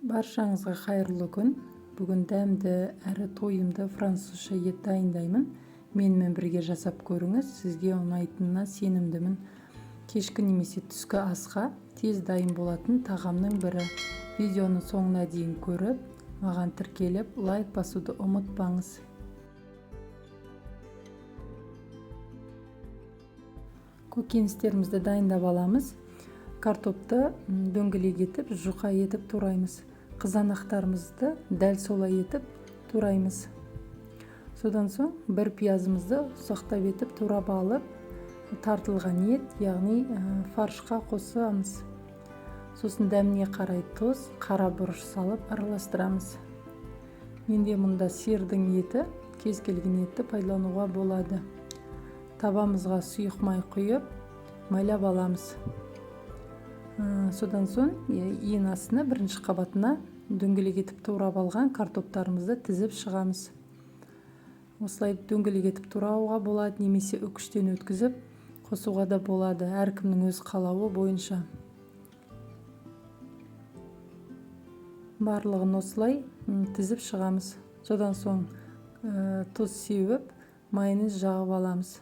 Баршаңызға қайырлы күн. Бүгін дәмді әрі тойымды французша ет дайындаймын. Менімен бірге жасап көріңіз, сізге ұнайтынына сенімдімін. Кешкі немесе түскі асқа тез дайын болатын тағамның бірі. Видеоны соңына дейін көріп, маған тіркеліп, лайк басуды ұмытпаңыз. Көкөністерімізді дайындап аламыз. Картопты дөңгелек етіп, жұқа етіп тураймыз. Қызанақтарымызды дәл солай етіп тураймыз. Содан соң бір пиязымызды ұсақтап етіп турап алып, тартылған ет, яғни фаршқа қосамыз. Сосын дәміне қарай тұз, қара бұрыш салып араластырамыз. Менде мұнда сиырдың еті, кез келген етті пайдалануға болады. Табамызға сұйық май құйып, майлап аламыз. Содан соң ең астына, бірінші қабатына дөңгелек етіп турап алған картоптарымызды тізіп шығамыз. Осылай дөңгелек етіп турауға болады, немесе үкіштен өткізіп қосуға да болады, әркімнің өз қалауы бойынша. Барлығын осылай тізіп шығамыз. Содан соң тұз сеуіп, майонез жағып аламыз.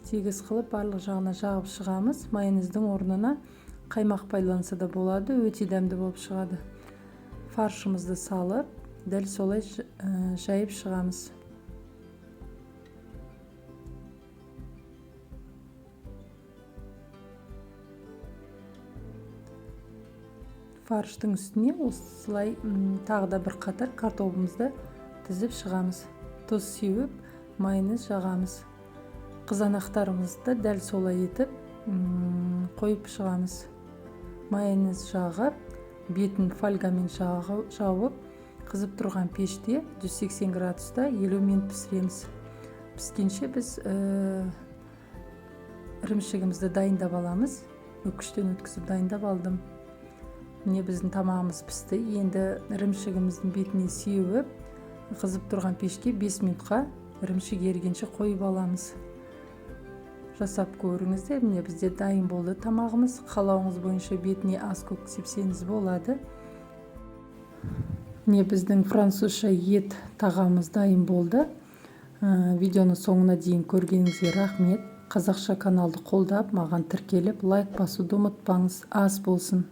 Тегіс қылып барлық жағына жағып шығамыз. Майонездің орнына қаймақ пайдаланса да болады, өте дәмді болып шығады. Фаршымызды салып, дәл солай жайып шығамыз. Фарштың үстіне осылай тағы да бір қатар картобымызды тізіп шығамыз. Тұз сеуіп, майонез жағамыз. Қызанақтарымызды дәл солай етіп қойып шығамыз. Майонез жағып, бетін фольгамен жауып, қызып тұрған пеште 180 градуста 50 минут пісіреміз. Піскенше біз ірімшігімізді дайындап аламыз. Үкіштен өткізіп дайындап алдым. Міне біздің тамағымыз пісті. Енді ірімшігіміздің бетіне сеуіп, қызып тұрған пешке 5 минутқа ірімшік ерігенше қойып аламыз. Жасап көріңіздер. Міне бізде дайын болды тамағымыз. Қалауыңыз бойынша бетіне ас көк сепсеңіз болады. Міне біздің французша ет тағамымыз дайын болды. Видеоны соңына дейін көргеніңізге рахмет. Қазақша каналды қолдап, маған тіркеліп, лайк басуды ұмытпаңыз. Ас болсын.